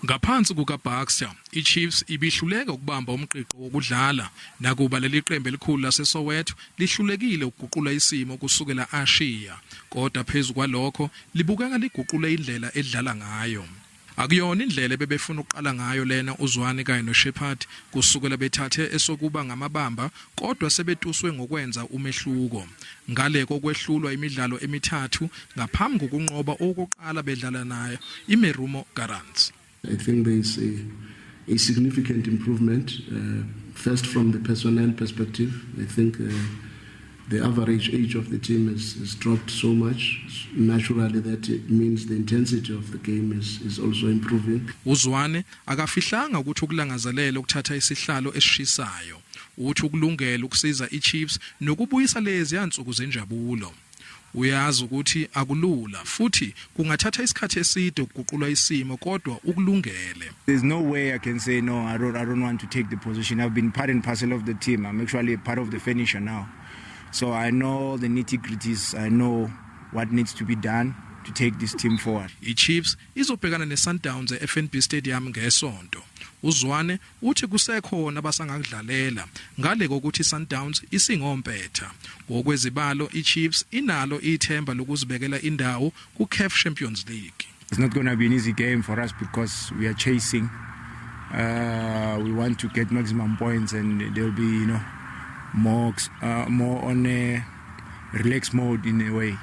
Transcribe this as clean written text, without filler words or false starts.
Ngaphansi kukaBaxter, iChiefs ibihluleka ukubamba umgqigqo wokudlala nakuba leli qembu elikhulu laseSoweto lihlulekile ukuguqula isimo kusukela ashiya, kodwa phezu kwalokho libukeka liguqule indlela edlala ngayo. Akuyona indlela ebebefuna ukuqala ngayo lena uZwane kanye noShepherd kusukela bethathe esokuba ngamabamba kodwa sebetuswe ngokwenza umehluko. Ngale kokwehlulwa imidlalo emithathu ngaphambi kokunqoba owokuqala bedlala nayo iMerumo Gallants. I think there is a significant improvement, first from the personnel perspective. I think the average age of the team has dropped so much. Naturally, that it means the intensity of the game is also improving. UZwane akafihlanga ukuthi ukulangazelela ukuthatha isihlalo esishisayo. Uthi ukulungela ukusiza iChiefs nokubuyisa lezi yansuku zenjabulo. Uyazi ukuthi akulula futhi kungathatha isikhathi eside ukuguqula isimo kodwa ukulungele. There's no way I can say no, I don't want to take the position. I've been part and parcel of the team. I'm actually a part of the furniture now. So I know the nitty-gritties. I know what needs to be done to take this team forward. IChiefs izobhekana neSundowns eFNB Stadium ngeSonto. UZwane uthi kusekhona abasangakudlalela ngale kokuthi iSundowns isingompetha. Ngokwezibalo iChiefs inalo ithemba lokuzibekela indawo kuCAF Champions League. It's not going to be an easy game for us because we are chasing. We want to get maximum points and there'll be more on a relaxed mode in a way.